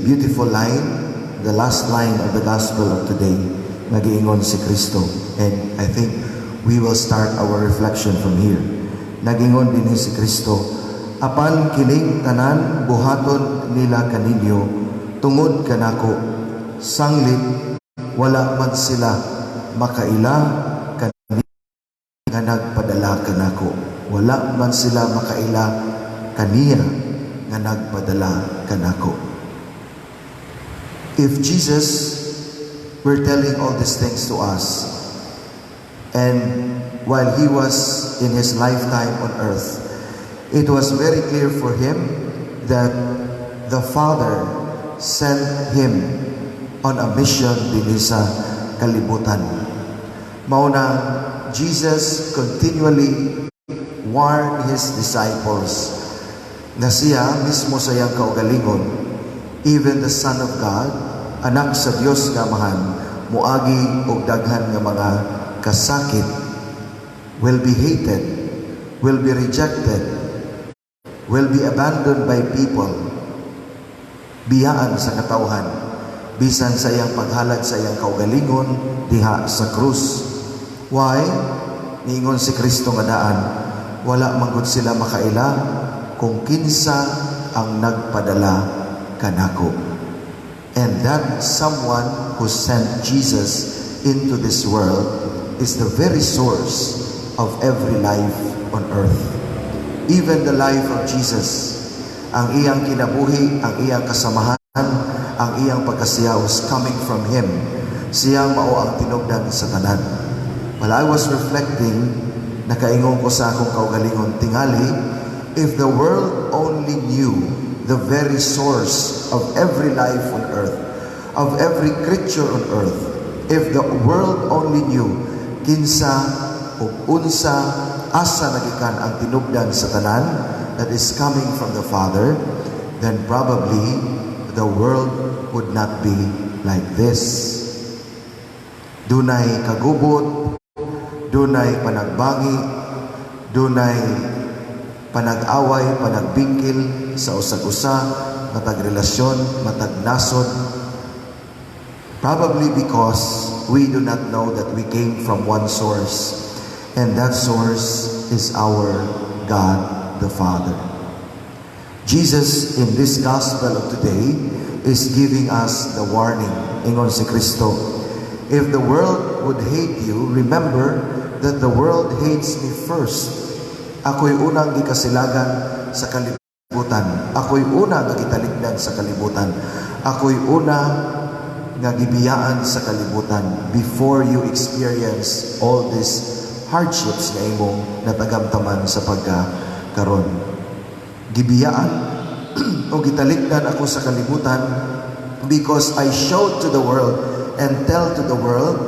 beautiful line, the last line of the gospel of today, nga giingon si Kristo. And I think we will start our reflection from here. Nagingon dinhi si Kristo, "Apan kining tanan buhaton nila kaninyo tungod kanako, sanglit wala man sila makaila kaniya nga nagpadala kanako." Wala man sila makaila kaniya nga nagpadala kanako. If Jesus were telling all these things to us, and while he was in his lifetime on earth, it was very clear for him that the Father sent him on a mission dinhi sa kalibutan. Mao na Jesus continually warned his disciples na siya mismo sa iyang kaugalingon, even the Son of God, anak sa Dios nga Amahan, muagi og daghan nga mga kasakit, will be hated, will be rejected, will be abandoned by people, biyaan sa katawhan, bisan sa iyang paghalad sa iyang kaugalingon diha sa krus. Why? Niingon si Kristo nga daan, wala man gud sila makaila kung kinsa ang nagpadala kanako. And that someone who sent Jesus into this world is the very source of every life on earth. Even the life of Jesus, ang iyang kinabuhi, ang iyang kasamahan, ang iyang pagkasiya was coming from Him. Siya mao ang tinubdan sa tanan. While I was reflecting, nakaingon ko sa akong kaugalingon, tingali, if the world only knew the very source of every life on earth, of every creature on earth, if the world only knew kinsa ug unsa, asa nagikan ang tinubdan sa tanan that is coming from the Father, then probably the world would not be like this. Dunay kagubot, dunay panagbangi, dunay panag-away, panagbingkil sa usag-usa, matag relasyon, matag nasod. Probably because we do not know that we came from one source, and that source is our God the Father. Jesus in this gospel of today is giving us the warning. Ingon si Kristo, "If the world would hate you, remember that the world hates me first." Ako'y unang gikasilagan sa kalibutan. Ako'y una nga gitalikdan sa kalibutan. Ako'y una nga gibiyaan sa kalibutan before you experience all these hardships nga imong natagamtaman sa pagkakaron. Gibiyaan o gitalikdan ako sa kalibutan because I showed to the world and tell to the world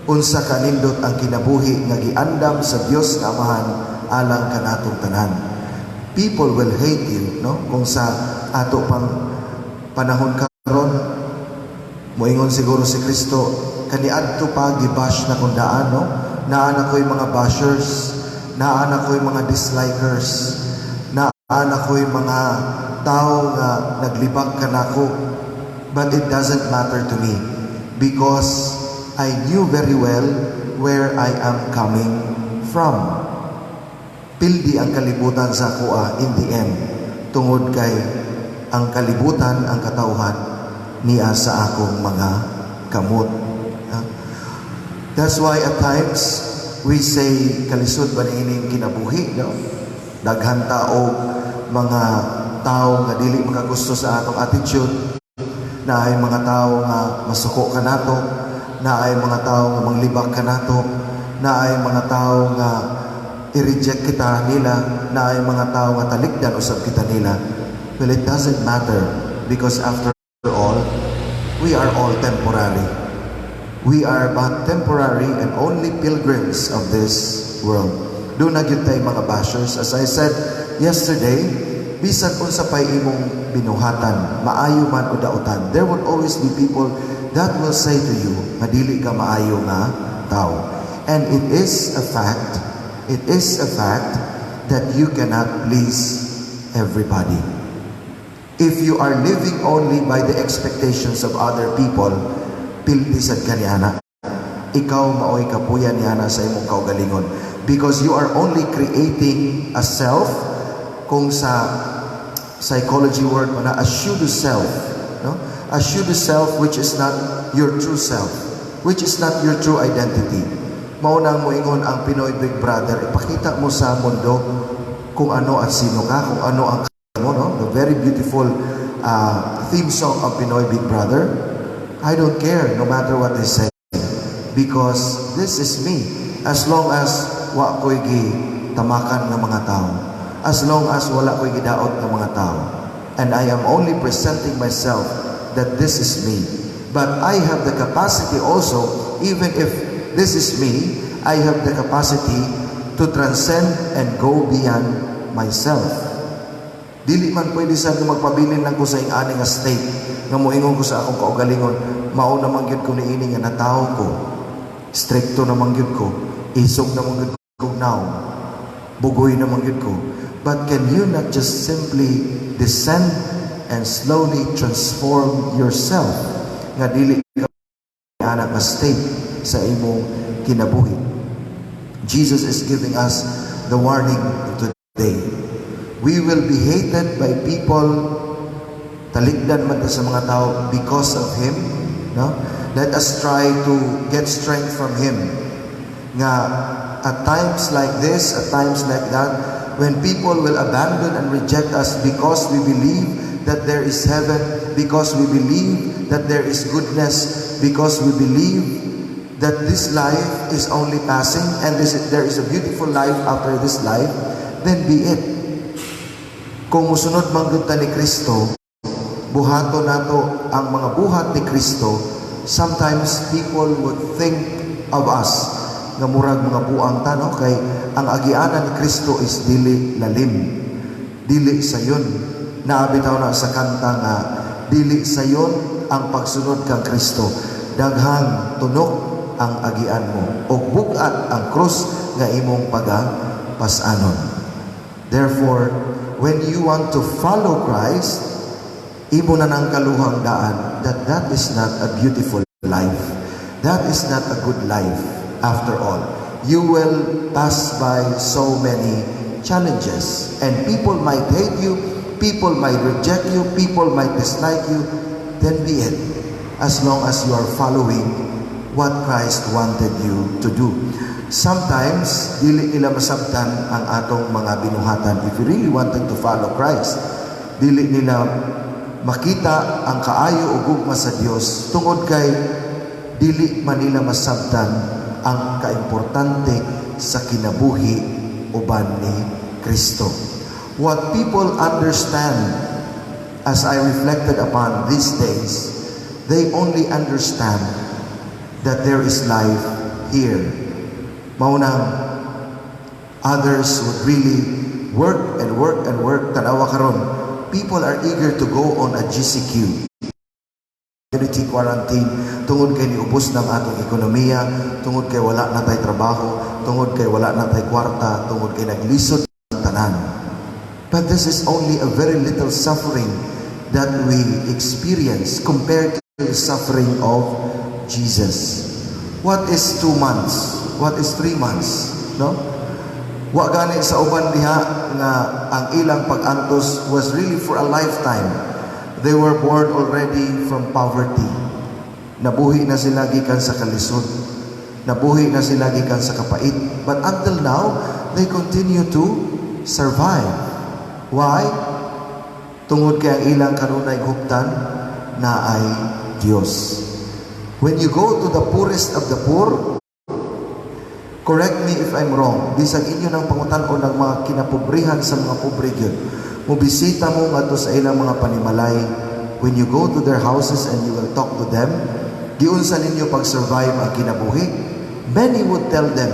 unsa kanindot ang kinabuhi nga giandam sa Dios nga Amahan alang kanatong tanan. People will hate you, no? Kung sa ato pang panahon karon, moingon siguro si Kristo, kaniadto pa gibash na kong daan, no? Naa na ko'y mga bashers, naa na ko'y mga dislikers, naa na ko'y mga tao nga naglibak kanako. But it doesn't matter to me because I knew very well where I am coming from. Pildi ang kalibutan sa akoa in the end tungod kay ang kalibutan, ang katawhan niya sa akong mga kamot. That's why at times we say, kalisod ba niining kinabuhi, no? Daghan tao, mga tao nga dili makagusto sa atong attitude, naay mga tao nga masuko kanato, naay mga tao nga manglibak kanato, naay mga tao nga i-reject kita nila, naay mga tao nga talikdan usab kita nila. Well, it doesn't matter because after all, we are all temporary. We are but temporary and only pilgrims of this world. Duna gyud tay mga bashers. As I said yesterday, bisan unsa pay imong binuhatan, maayo man o dautan, there would always be people that will say to you nga dili ka maayo nga tao. And it is a fact, it is a fact that you cannot please everybody. If you are living only by the expectations of other people, pildi sad ka ni ana. Ikaw maoy kapuyan ni ana sa imong kaugalingon because you are only creating a self, kung sa psychology word mo na, a pseudo self, no? A pseudo self which is not your true self, which is not your true identity. Mao nang moingon ang Pinoy Big Brother, ipakita mo sa mundo kung ano at sino ka, kung ano ang mo, no? The very beautiful theme song of Pinoy Big Brother. I don't care no matter what they say because this is me. As long as wa ko'y gitamakan ng mga tao. As long as wala ko'y gidaot ng mga tao. And I am only presenting myself that this is me. But I have the capacity also, even if this is me, I have the capacity to transcend and go beyond myself. Dili man pwede sa nga magpabilin lang ko sa ing-ani nga state nga moingon ko sa akong kaugalingon, mao naman gyud ko niini nga natawo ko. Strikto naman gyud ko, isog naman gyud ko now. Bugoy naman gyud ko. But can you not just simply descend and slowly transform yourself nga dili ka ana nga state sa imong kinabuhi? Jesus is giving us the warning today. We will be hated by people, talikdan man ta sa mga tao because of Him. No? Let us try to get strength from Him. Nga at times like this, at times like that, when people will abandon and reject us because we believe that there is heaven, because we believe that there is goodness, because we believe that this life is only passing and there is a beautiful life after this life, then be it. Kung musunod man gud ta ni Kristo, buhaton nato ang mga buhat ni Kristo, sometimes people would think of us nga murag mga buang ta, no? Kay ang agianan ni Kristo is dili lalim, dili sayon. Naa bitaw na sa kanta nga dili sayon ang pagsunod kang Kristo. Daghang tunok ang agian mo ug bug-at ang krus nga imong pagapas-anon. Therefore, when you want to follow Christ, imo na nang kaluhang daan that that is not a beautiful life. That is not a good life after all. You will pass by so many challenges and people might hate you, people might reject you, people might dislike you. Then be it. As long as you are following what Christ wanted you to do. Sometimes, dili nila masabtan ang atong mga binuhatan if you really wanted to follow Christ. Dili nila makita ang kaayo o gugma sa Dios tungod kay dili man nila masabtan ang kaimportante sa kinabuhi uban ni Kristo. What people understand, as I reflected upon these days, they only understand that there is life here. Mao nang others would really work and work and work. Tanawa karon, people are eager to go on a GCQ, community quarantine, tungod kay niubos ng atong ekonomiya, tungod kay wala na tay trabaho, tungod kay wala na tay kwarta, tungod kay naglisod ang tanan. But this is only a very little suffering that we experience compared to the suffering of Jesus. What is 2 months? What is 3 months? No? Wa gani sa uban diha nga ang ilang pag-antos was really for a lifetime. They were born already from poverty. Nabuhi na sila gikan sa kalisod. Nabuhi na sila gikan sa kapait. But until now, they continue to survive. Why? Tungod kay ang ilang kanunay huptan naay Dios. When you go to the poorest of the poor, correct me if I'm wrong, bisag inyo nang pangutan-on ng mga kinapobrihan sa mga pobre gyud. Mobisita mo ngadto sa ilang mga panimalay, when you go to their houses and you will talk to them, giunsa ninyo pag-survive ang kinabuhi? Many would tell them,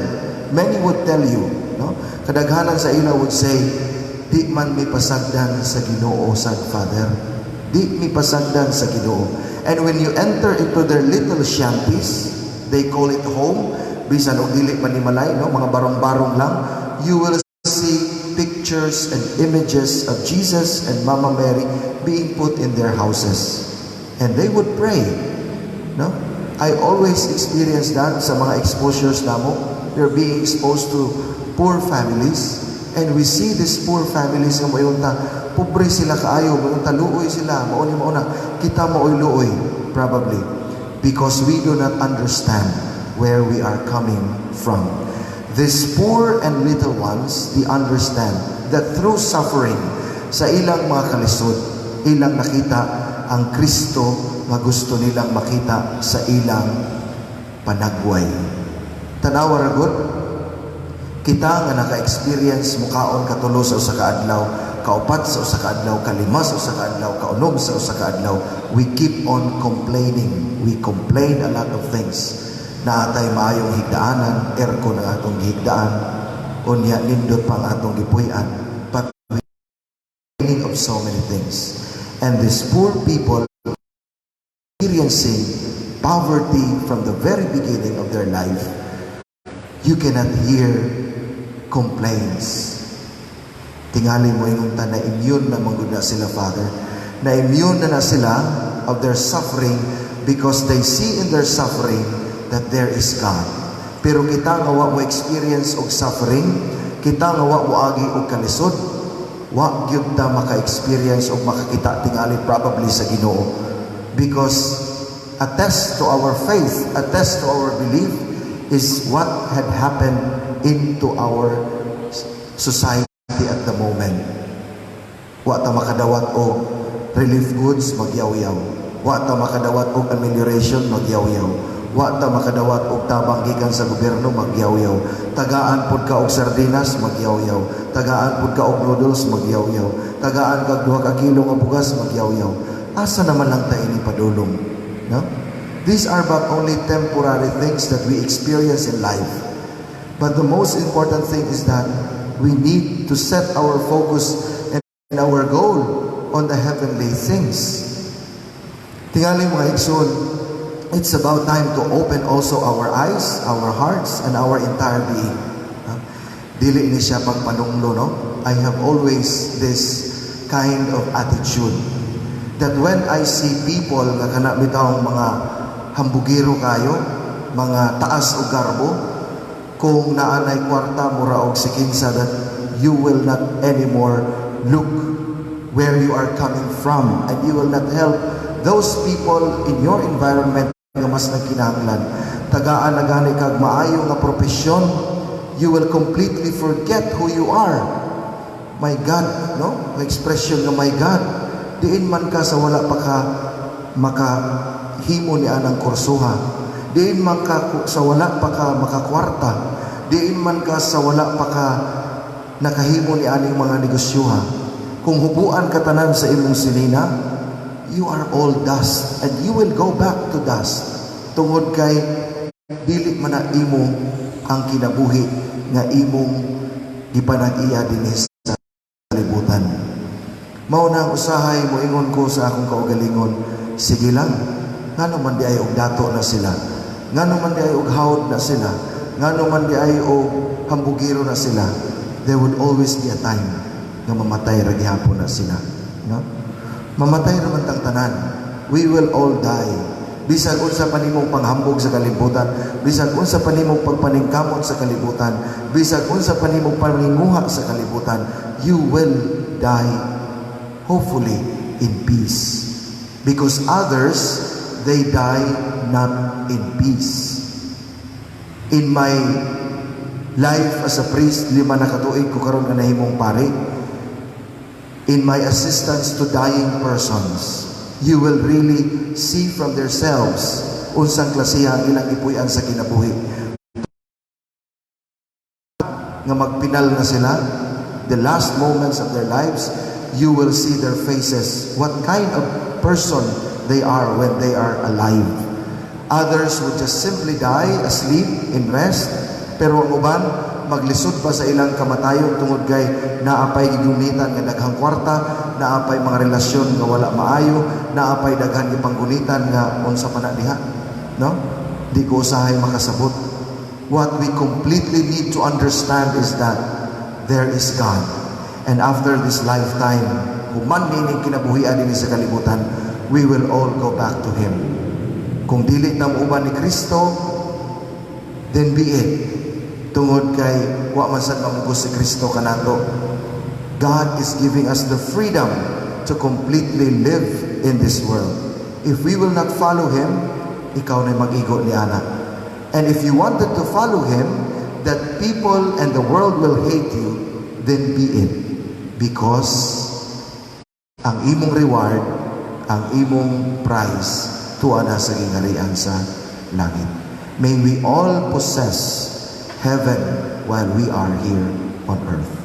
many would tell you, no? Kadaghanan sa ila would say, "Di man mi pasagdan sa Ginoo sad, Father. Di mi pasagdan sa Ginoo." And when you enter into their little shanties, they call it home, bisan og dili panimalay, no, mga barong-barong lang, you will see pictures. pictures and images of Jesus and Mama Mary being put in their houses. And they would pray. No? I always experience that sa mga exposures namo. We're being exposed to poor families and we see these poor families nga moingon ta, pobre sila kaayo, moingon ta luoy sila, mao ni mao na, kita maoy luoy, probably because we do not understand where we are coming from. These poor and little ones, they understand that through suffering, sa ilang mga kalisod, ilang nakita ang Kristo nga gusto nilang makita sa ilang panagway. Tanawa ra gud, kita nga naka-experience mukaon katulo sa usa ka adlaw, kaupat sa usa ka adlaw, kalima sa usa ka adlaw, kaunom sa usa ka adlaw, we keep on complaining. We complain a lot of things. Naa tay maayong higdaanan, aircon ang atong gihigdaan, unya nindot pa ang atong gipuy-an. But we complaining of so many things. And these poor people experiencing poverty from the very beginning of their life, you cannot hear complaints. Tingali moingon ta na immune na man gud na sila, Father. Na immune na na sila of their suffering because they see in their suffering that there is God. Pero kita nga wa mo experience og suffering, kita nga wa mo agi og kalisod, wa gyud ta maka-experience og makakita tingali probably sa Ginoo. Because a test to our faith, a test to our belief is what had happened into our society at the moment. Wa ta makadawat og relief goods, magyaw-yaw. Wa ta makadawat og amelioration, magyaw-yaw. Wa ta makadawat og tabang gikan sa gobyerno, magyaw-yaw. Tagaan pud ka og sardinas, magyaw-yaw. Tagaan pud ka og noodles, magyaw-yaw. Tagaan kag 2 ka kilo nga bugas, magyaw-yaw. Asa naman lang ta ini padulong? No? These are but only temporary things that we experience in life. But the most important thing is that we need to set our focus and our goal on the heavenly things. Tingali, mga igsoon, it's about time to open also our eyes, our hearts, and our entire being. Ha? Dili ni siya pagpanunglo, no? I have always this kind of attitude that when I see people nga kana bitawng mga hambugiro kayo, mga taas og garbo, kung naa nay kwarta mura og sikinsa that you will not anymore look where you are coming from and you will not help those people in your environment nga mas nagkinahanglan. Tagaan na gani kag maayo nga propesyon, you will completely forget who you are. My God, no? Ang expression nga "My God," diin man ka sa wala pa ka makahimo ni anang kursuha. Diin man ka sa wala pa ka makakwarta. Diin man ka sa wala pa ka nakahimo ni aning mga negosyoha. Kung hubuan ka tanan sa imong sinina, you are all dust and you will go back to dust. Tungod kay dili man na imo ang kinabuhi nga imong gipanag-iya dinhi sa kalibutan. Mao na ang usahay moingon ko sa akong kaugalingon, sige lang, ngano man di ay og dato na sila, ngano man di ay og hawd na sila, ngano man di ay og hambugiro na sila, there would always be a time nga mamatay ra gihapon na sila. No? Mamatay ra man tang tanan. We will all die. Bisag unsa pa nimong panghambog sa kalibutan, bisag unsa pa nimong pagpaningkamot sa kalibutan, bisag unsa pa nimong paninguha sa kalibutan, you will die, hopefully in peace. Because others, they die not in peace. In my life as a priest, 5 na katuig ko karon nga nahimong pari, in my assistance to dying persons, you will really see from themselves unsang klasiha ang ilang gipuy-an sa kinabuhi. Nga magpinal na sila, the last moments of their lives, you will see their faces, what kind of person they are when they are alive. Others would just simply die asleep in rest, pero ang uban maglisod pa sa ilang kamatayon tungod kay naa pay gigunitan nga daghang kwarta, naa pay mga relasyon nga wala maayo, naa pay daghan gipanggunitan nga unsa pa na diha. No? Di ko usahay makasabot. What we completely need to understand is that there is God. And after this lifetime, human niining kinabuhian dinhi sa kalibutan, we will all go back to Him. Kung dili na muuban ni Kristo, then be it. Tungod kay wa man sad mamugos si Kristo kanato. God is giving us the freedom to completely live in this world. If we will not follow Him, ikaw na mag-igo niana. And if you wanted to follow Him, that people and the world will hate you, then be it. Because ang imong reward, ang imong prize, tuwa na sa gingharian sa langit. May we all possess heaven while we are here on earth.